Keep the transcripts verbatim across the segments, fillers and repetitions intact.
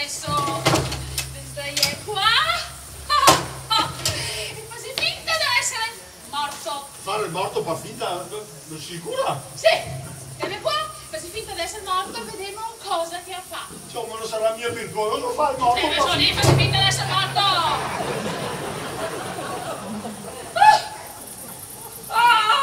Deso, dove xe qua? E fasi finta de esare morto. Fare el morto par finta? Sicura? Sì, vien qua, fasi finta de esare morto e vedemo cosa che el fa. Insoma, no sarà mia pericoloso fare el morto par finta? Sì, fasi finta de esare morto! Ah! Ah!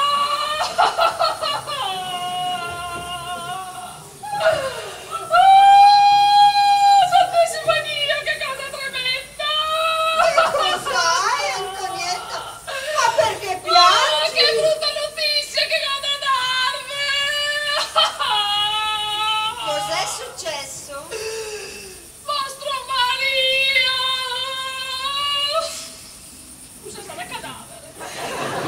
Santissimo Dio, che cosa tremenda! Che cosa hai, Antonieta? Ma perché piangi? Ah, che bruta notisia che go da darve! Cos'è successo? Vostro marìo! Scusa, sarà cadavere.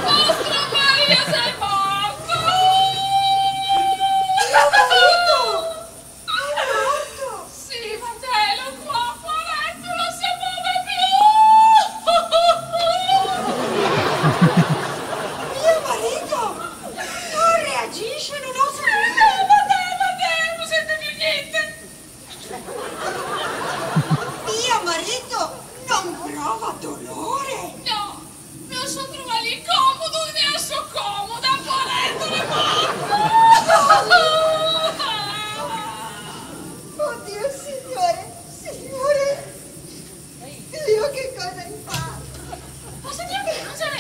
Vostro marìo xe morto! Mio marito! Xe morto? Sì, fratello, qua, poveretto, non si muove più! Mio marito non reagisce, non ho sentito. Matteo, Matteo, non sente più niente. Mio marito non prova dolore? No, me lo so trovà lì comodo, nel so comodo, poveretto, xe morto! Oddio, signore, signore! Dio, che cosa hai fatto? Cosa ti piange?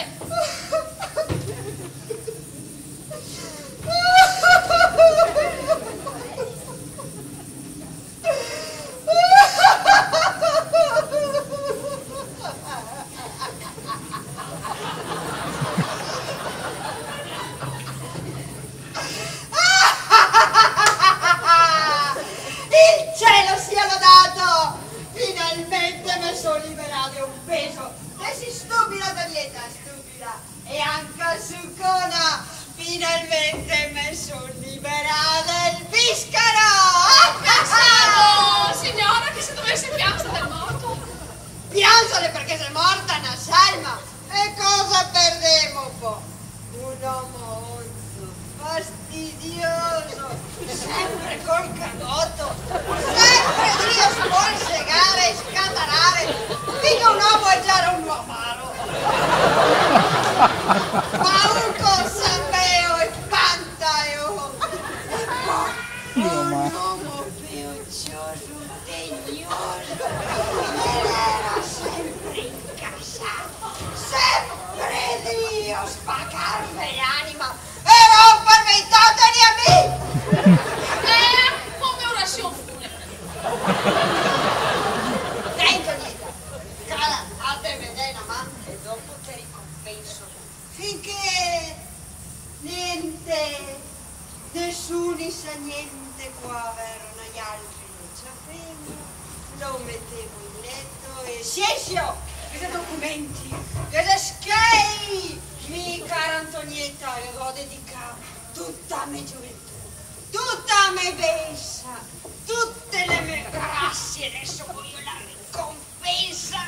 Il cielo sia lodato! Finalmente me so liberà de un peso. E sì, stupida, Antonieta, stupida. E anca zucona, finalmente me so liberà del biscaro! Pensavo, signora, che se dovesse piangere del morto. Piangere perché xe morta na salma? E cosa perdemo po? Un omo onzo, fastidioso, sempre col cagoto, sempre drio scolsegare e scatarare, mica un omo e già un amaro. Pauco, San Beo e Pantaeo. E po un omo peucioso, degnoso, che l'era sempre incasà. Sempre drio spacarme l'anima e romperme i toteni a mi! Eh, come orasion funebre. Senti, Antonieta, cara, dateme na man e dopo te ricompenso. Finché niente, nesuni sa niente qua, vero? Noialtri lo ciapemo, lo metemo in leto e silensio! Che xe documenti, che xe schei! Mi, cara Antonieta, che go dedicà tuta me gioventù, tuta me besa, tute le me grasie, deso vojo la ricompensa! Pensa!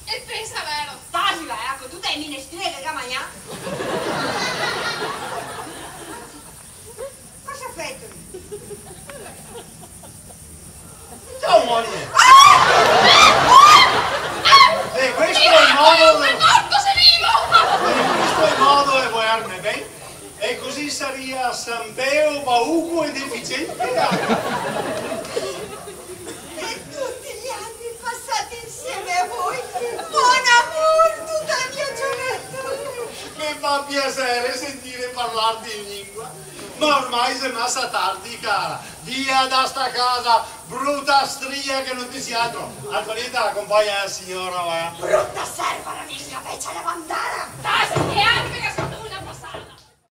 E pensa vero! Tasi, va, eco, tute le minestrie che ga magnà! Cosa feto? Ciao, Maria! E questo xe el modo de... Xe morto, xe vivo! E questo xe el modo de volerme ben? E cusì saria San Beo, bauco e deficiente? E tuti i ani pasai insieme a voi, mon amour, tuta la mia gioventù! Me fa piaser sentir parlar in lingua, ma ormai xe masa tardi, cara. Via da sta casa, bruta stria che no te si altro. Antonieta, conpagna la siora, va. Bruta serva, raminga, vecia, lavandara! Tasi, e anca che